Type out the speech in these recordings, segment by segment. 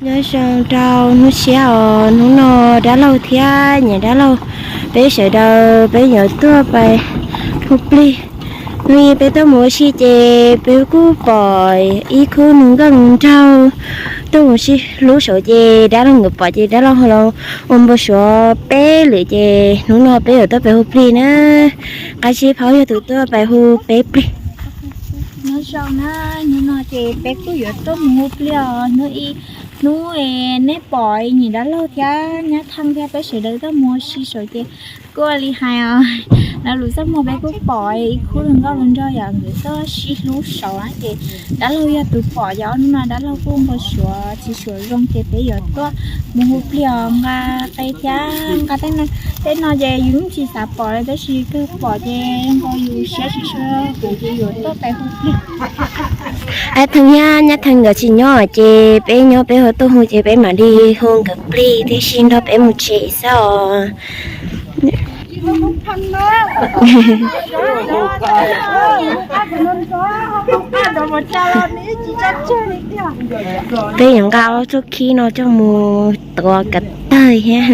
Nyob zoo rau hnub tshiab os, hnub no dab laug thiab niam dab laug, peb sawv daws peb yuav tuaj pais hu plig. Hnub ib peb tuaj mus ua si ces peb kuj pom ib khub neeg nkauj nraug tuaj mus sib hlub saud ces dab laug nkawd pom ces dab laug ho los ua npau suav peb lwm ces hnub no peb yuav tuaj pais hu plig na. Qab zib phauj yog tus tuaj pais hu peb plig. Nyob zoo na, hnub no ces peb kuj yuav tuaj mus hu plig os. Hnub ib, hnub nej pom niam dab laug thiab nyab Thaj thiab peb sawv daws tuaj mus ua si saud ces kuj ua li hais os, lawv lub txaj muag peb kuj pom ib khub nkauj nraug yom, nkawd tuaj sib hlub saud ces dab laug yog tus pom yom. Hnub no dab laug kuj npau suav tsis suav zoo ces peb yuav tuaj mus hu plig os, nqa qe thiab nqa tej no, tej no ces yus yeej tsis xav pom li tab sis kawg pom ces npau yus siab tsis suav ces yuav tuaj pais hu plig. Ab, Thaj thiab nyab Thaj nkawd tsis nyob ces peb nyob peb ho tuaj hu ces peb mam li hu nkawd plig tib si nrog peb mus tsev xwb os. Peb yuav nqa ob txoj khib no coj mus tuav kav tawg thiab.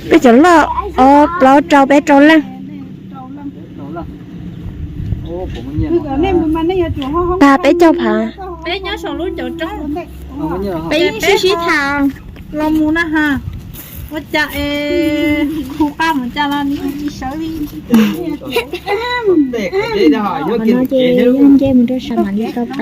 Peb cov loj, ob plaub rau peb rau leej. Pab peb caug phav. Peb sib sib tham los mus na ha. Ua cas es khu qab mus cas los nws tsis sawv li. Qhov no ces yog nce mus rau sab mam li tau pais.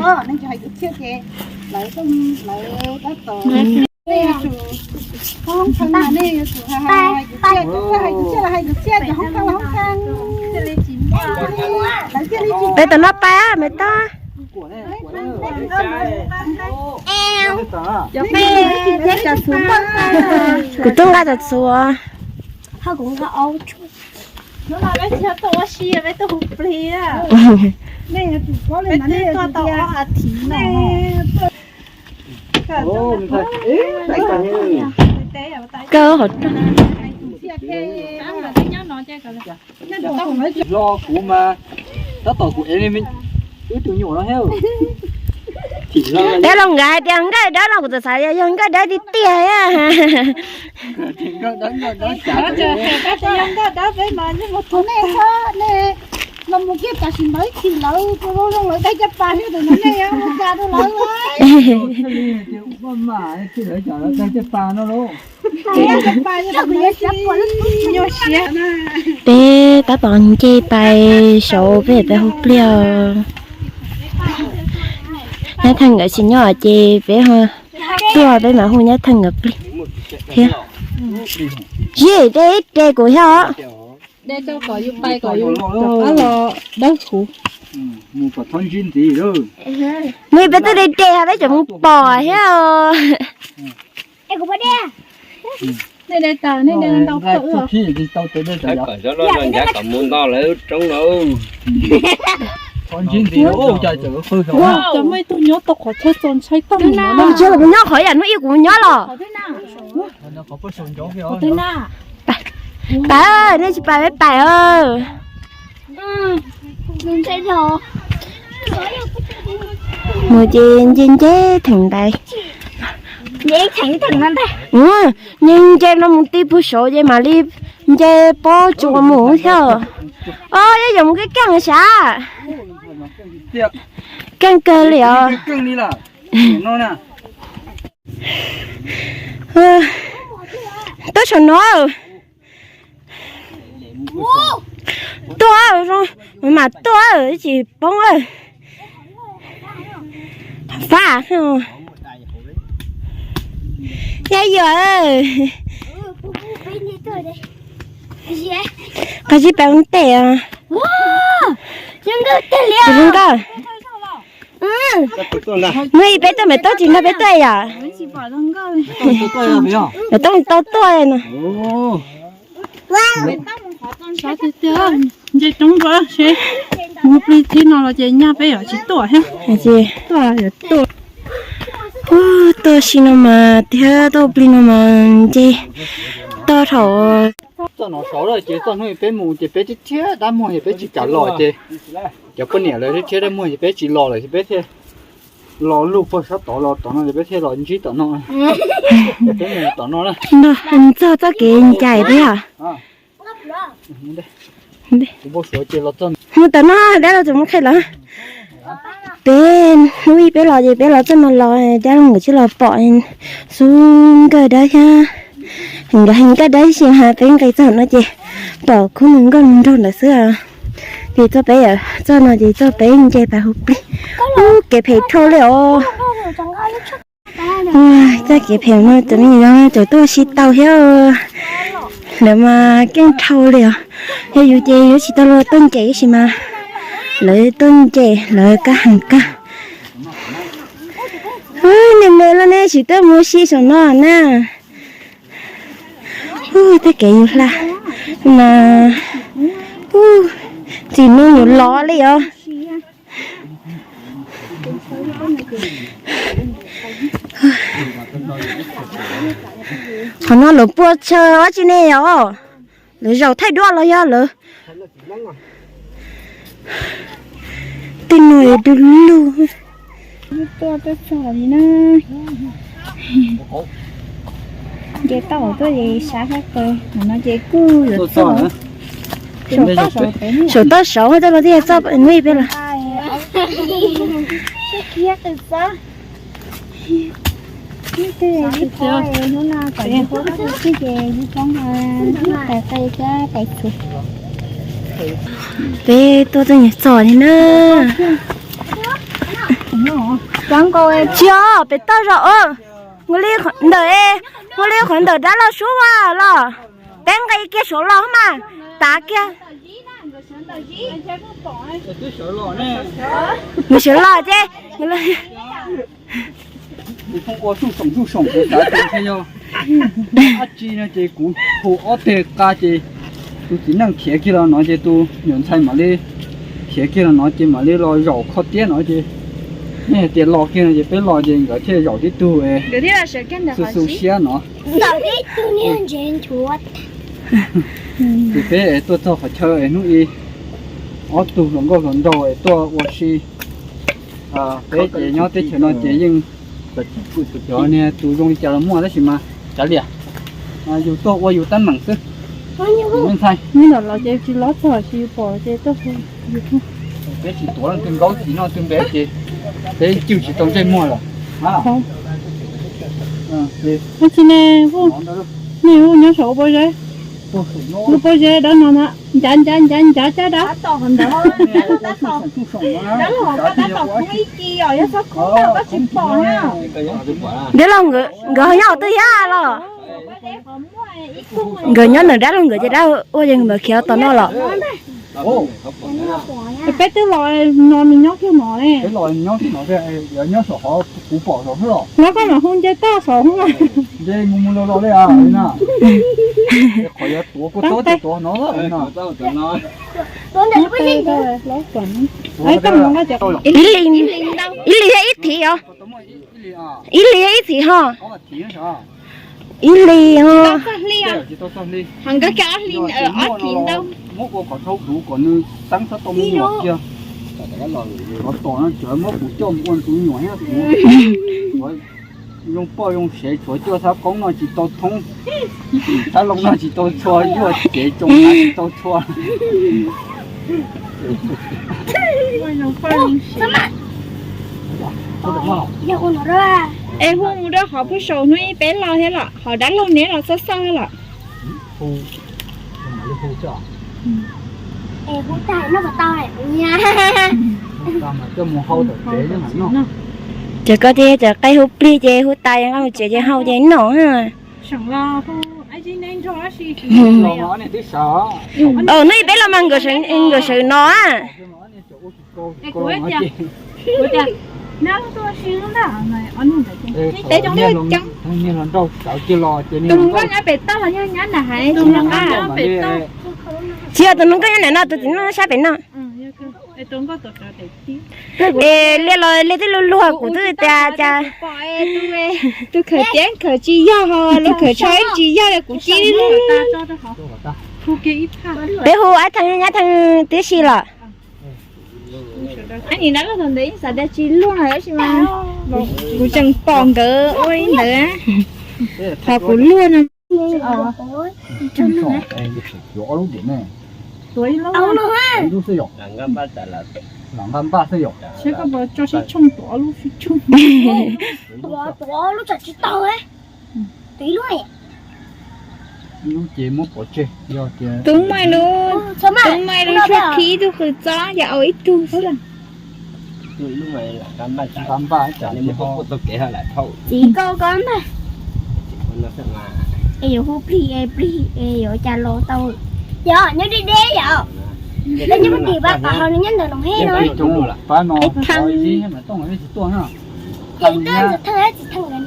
Peb tom no pais me tub. Kuv twb nqa cov txhuv. Kawg hov. Hlo kuv mas tab tom kuv ev li wb tus nyuam no thiab. Dab laug nkawd hais tias nkawj dawb no kuv txawm xav yog nkawj dawb tiag tiag. Los mus kiag tam sim ntawd ib chim lawv ua zoo lawv daig caj pas thiab tus no nej ua cas rau lawv. Peb tab tom nce pais saud peb pais hu pliag. Nyab Thaj nkawd tsis nyob ces peb ho tuaj peb mam hu Nyab Thaj nkawd plig thiab. Zim, de ib de kuv thiab os. Nws peb twb de de ha peb tseem mus pom thiab os. Kom cov loj no ncav kom mus nto lawv roob no. Cov muaj ib tug nyob tau qhov chaw txaus ntshai tag. Kuv nyob qhov yam hnub ib kuv nyob los. Pais, nej tsis pais peb pais. Mus ces nce nce theem ntaiv. Nce nce no mus ti puag saud ces mam li nce pob tsuas mus thiab. Os, yog yuav mus keej keej sav. Keej kawg li os. Tuaj saum no. Tuaj zoo, mam tuaj tsis poob. Fab, yog yuav. Qhov tsis peb ua ntej. Zoo nkauj. Hnub ib peb tuaj Maiv Tub tsis nrog peb tuaj yom. Maiv Tub tau tuaj no. Sab tiag tiag, nce roob nrua seb mus plig txij no los ces nyaj peb yuav tsis tuaj thiab. Tuaj los yuav tuaj. Ub, tuaj si no mas tiag, tuaj plig no mas nce toj thaum. Txoj no saud ces txoj hnub peb mus ces peb thiab dab muag ces peb tsis kam los ces cov poj niam lawv thiab dab muag ces peb tsis los lawm ces peb thiaj los lug puag sab tod los tom no ces peb thiaj los ntsib tom no. Peb mus tom no na. Txog txoj kev ncaim peb os. Mus tom no dab laug tseem mus qhia lawm. Peb hnub ib peb los ces peb los txoj no los dab laug nkawd tsis los pom, xub nkawj dawb thiab. Nkawd hais nkawj dawb ib si mas peb nqis txog no ces pom khub nus nkauj nraug ntawd xwb. Ces txoj peb, txoj no ces txoj peb nce pas hu plig. Ub, kev phem dhau li os. Txoj kev phem no cov me nyuam yaus tseem tuaj ua si tau thiab. Lawv mas keej dhau li os. Yog yus ces yuav tsis tau los tuaj nce ib si mas lawv tuaj nce lawv kab heev kawg. Nej me los nej tsis tuaj mus ua si saum no na. Ub, tej kev yus hla mas, ub, txim no yus lov li os. Qhov no lawv pua tshaw dab tsi ne yom? Lawv zaum thaij duab los yog lawv. Tej no du lug. Tuaj tuaj txog li na. Nce toj tuaj ces sab thiab kawg, no ces kuj yuav txog. Saum toj saud, toj los tias txoj hnub ib peb los. Peb tuaj txog nyuag txog li na. Tsis, pem toj zaum, ua li ntawm, ua li qhov ntawm dab laug Suav los, peb nqis kiag saud los mas, tav kiag. Nws sawv los ces, kuv phooj ua tsuj soom tsuj soom kuv xav tias yog dab tsi no ces kuv hu ob teg qa ces tus txiv neej khiav kiag los no ces tus nyuam ntxhais mam li khiav kiag los no ces mam li los zaum kho tiab no ces nej hais tias los kiag no ces peb los ces nkawd thiaj zaum tib tug xu xu siab no. Ces peb tuaj txog qhov chaw es hnub ib ob tug hluas nkauj hluas nraug es tuaj ua si. Peb ces nyob teb chaws no ces yeej cov niag tus zoo li cas los muaj tab sis mas kav liam, yus tuaj ua yus teeb meem xwb. Ntxhais, los ces tsis los txog tsis pom ces tuaj. Peb tsis tuav leej twg nkaub txiv no twg npe ces peb cwj tsis tau ntsej muag lawm. Ua tsi ne, nej hu nyob saum ua pob zeb, hu pob zeb dab no na, ncav ncav ncav ncav caj dab. Dab laug nkawd ho nyob twg thiab los? Nkawd nyob ntawm dab laug nkawd ces dab ua ces nkawd khiav tom no los. Peb twb los no nws nyob kiag no ne. Nyob saum hov kuv pom saum xwb los. Los koj mam hu nce toj saud na. Nce mus mus los los li na. Qhov yuav tuav kuj tuav tuav no. Ib li, ib li thiab ib thiv os. Ib li ib thiv ho. Ib li ho. Muab ua kom dhau kuv kom nws teeb txhob tau me nyuam kiag. Qhov tom no tseem muab kuv coj mus ua tus nyuam thiab kuv zoo poj zoo sev tshuav cuaj thab qoob no tsis tau thoob, thab loo no tsis tau txhua, yuaj cev tsoo tsis tau txhua. Es hu mus rau qhov pug saum hnub ib peb los thiab los, qhov dab laug neb los xoj xoj los. Ces koj ces cov qaib hu plig ces hu tas nqa mus tsev ces hau ces noj. Hnub ib peb los mas nkawd sawv no. Tus hluas nkauj nyob pem toj los yog nyob nram haiv tsis nqa. Tsis yog tus hluas nkauj nyob ntawm no, tus txiv neej sab pem no. Es liaj los liaj twb luag luag kuv twb tias cas. Tus khaws tiab khaws tsis yog, ho lub khaws tsho ib tsis yog li kuv cia li. Peb hu Ab Theej, Ab Theej twb si los. Kuv tseem pom nkawd ua ib ntawd, qhov kuv luag no. Lam nqa npaj xwb yom. Tuav lub tsam tsis tau. Ib lub ces muab pov tseg, yog tias Tub Maiv lub, Tub Maiv lub tshuab khib ib tug qws txob ces au ib tug xwb. Nqa npaj cas tsis ho. Txiv koj koj ntag. Es yuav hu plig es plig es yuav cas los tau. Yog nyob deb deb yom. Nyob tim pab pab ho nyob ntawm Noom Hej no. Pab no ib tsis tuaj na. Ces tsis theej tsis theej.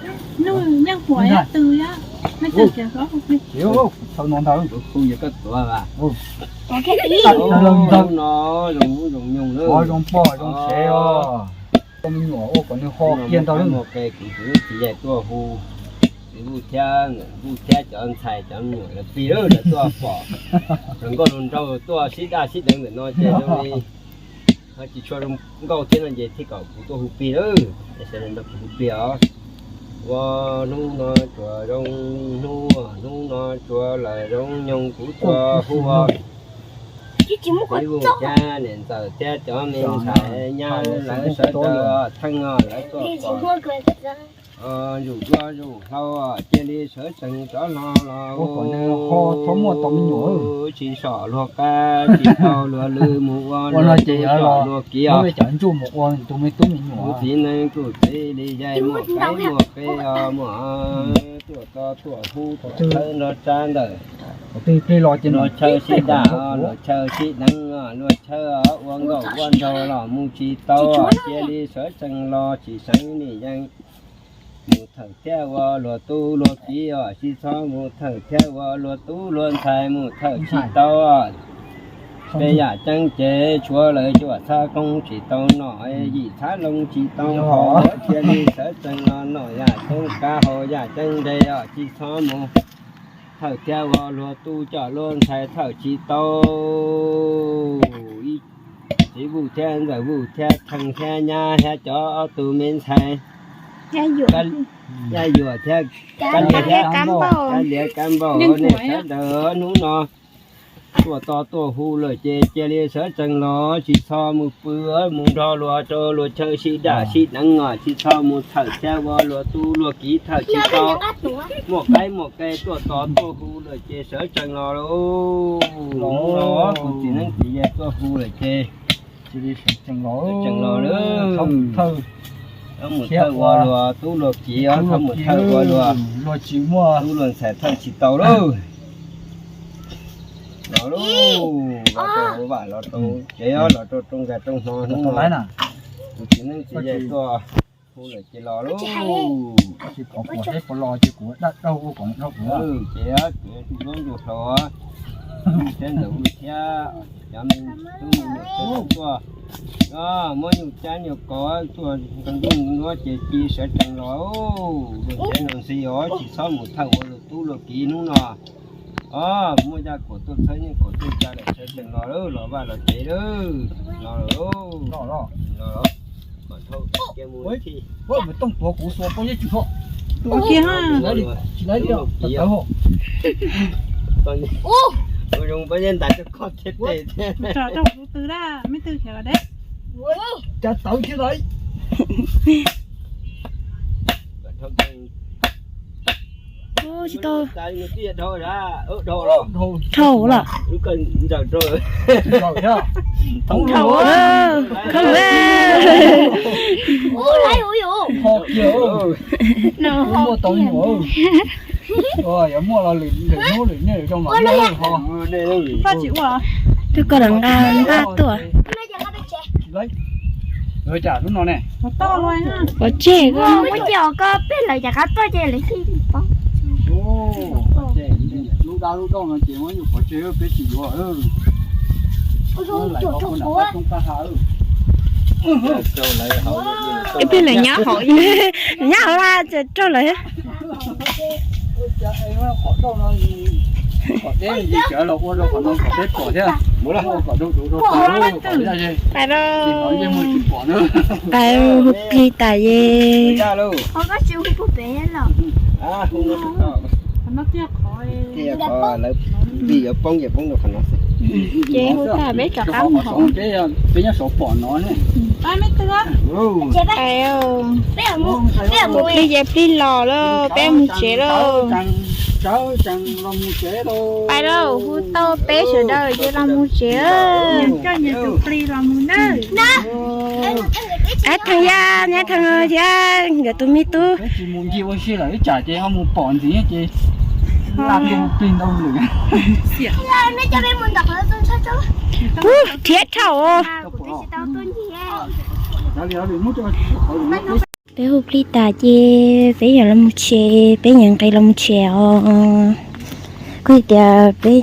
Thaum no ntag. Tus no zoo zoo nyoog, zoo poj zoo sev os. Cov me nyuam ua kom nws ho kiag ntag. Mus qe kuv tus txiv yawg tuaj hu, Vuj thiab, Vuj thiab cov ntxhais cov me nyuam lawv plig lawv tuaj pom hluas nkauj hluas nraug tuaj sib daj sib deev ntawm no ces zoo li ho tsis tshua zoo nkauj thiab no ces thiaj kom kuv tuaj hu plig lawm, es sawv daws nrog kuv hu plig os. Ua hnub no tsuas zoo hnub, hnub no tsuas lawm zoo nyoog kuv tsuas hu os. Txiv Vuj thiab niam ntxawm thiab cov me ntxhais nyab lawv sawv daws theej os, lawv tuaj pom zuj zus hlau cia li sawv tsees rov hlo los. Tsis som luag qab tsis tau luag lw mus ua luag tub luag kiv os. Kuv txiv neej kuj txiv li yaig muaj qaib muaj qe os, muaj tuaj to tuaj hu thawj nrog tsab ntawm luag chaw sib daj os, luag chaw sib deev os, luag chaw ua nkauj ua nraug los mus tsis tau, cia li sawv tsees los tsis seev nim yeej mus thawj thiab ua luag tub luag kiv os, tsis txhob mus thawj thiab ua luag tub luag ntxhais mus thawj tsis tau. Peb yam ceeb ces tshuav lawv cuam txhab koob tsis tau nom, yim txhab loo tsis tau haus, cia li sawv tsees los nom yam coob kav haus yam ceeb nres os, tsis txhob mus thawj thiab ua luag tub coj luag ntxhais thawj tsis tau. Txiv Vuj thiab ntxawm Vuj thiab theej thiab nyab thiab cov ob tug me ntxhais, Yaj Yuam thiab Kab Lias, Kab Npaum, nej sawv daws hnub no tuaj to tuaj hu lawm ces cia li sawv tsees los, tsis txhob mus pw mus nrog luag rau luag chaw sib daj sib deev os, tsis txhob mus thawj thiab ua luag tub luag kiv thawj tsis tau, muaj qaib muaj qe tuaj to tuaj hu lawm ces sawv tsees los lauj. Hnub no kuv txiv neeb txiv yaig tuaj hu lawm ces sawv tsees los, txhob mus thawj ua luag tub luag kiv os, txhob mus thawj ua luag, luag tsis muaj tub luag ntxhais thawj tsis tau lauj. Los lauj, los rau hauv vaj los rau tsev os, los rau rooj nkag rooj hno hnub no. Kuv txiv neeb txiv yaig tuaj hu lawm ces los lauj. Tsis pom kuv seb puas los ces kuv daj daug ua kom nrog kuv. Ces kuv tus hlob ntuj hlau thiab ntawm Vuj thiab cov me tub me nyuam sawv daws tuaj, muab nyuj cab nyuj kos tuaj nrog ntuj nuab ces cia sawv tsees los. Luag ntxhi luag ntxhi os, tsis txhob mus thawj ua luag tub luag kiv hnub no. Os, muaj yaj kaum tuaj txhawb yeej kaum tuaj ca lawm sawv tsees los lauj, los vaj los tsev lauj. Los lauj, los lauj. Kom dhau cia mus thi. Ua tooj tuav kuv xuas pob zeb tsum hlo. Ua kiag ha. Tsis laib li, tawv hos. Ua zoo pob zeb ntais rau koj thiab tes thiab. Tsom rau kuv tw dab, me tw khiav los deb. Cas tawv thiab lawm. Tsis tau. Dhau los. Dhau los. Ho kiag. Muaj tau me nyuam. Yuav muaj los lwm hnub lwm niaj lwm zaus mam muaj ho. Koj tsis ua. Twb koj nqa nqa tuaj. Cas lub no ne? Pov tseg koj. Muab cia os, koj peb lawv cas qab tuaj ces lawv xij paub. Lub dab lub doj no ces muab yus pov tseg, peb tsis yuav. Ib pliag lawv nyob hauv, nyob hauv ces raug lawm. Pais lauj, hu plig tas ye. Ces hu tag peb rov qab mus hauv. Hu plig ces plig los lawm, peb mus tsev lawm. Pais lauj, hu tau peb sawv daws ces los mus tsev. Ab Theej Yaj, Nyab Theej thiab nkawd tus me tub. Ub, rhiab dhau. Peb hu plig tas ces peb yuav los mus tsev, peb yuav nqis los mus tsev os. Kuv hais tias peb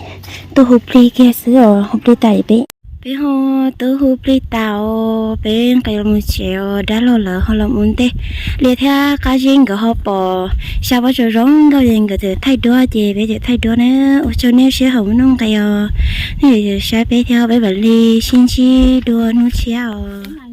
tuaj hu plig kiag xwb os, hu plig tas peb, peb ho tuaj hu plig tas os, peb nqis los mus tsev os, dab laug lawv ho los mus ntej. Liam thiab Qab Zeb nkawd ho pom xya pob tsuas zoo nkauj ces nkawd txawm thaij duab ces peb txawm thaij duab na. Ua tsaug nej siab hawm noj nqis os, nej saib peb thiab, peb mam li sib ntsib dua hnub tshiab os.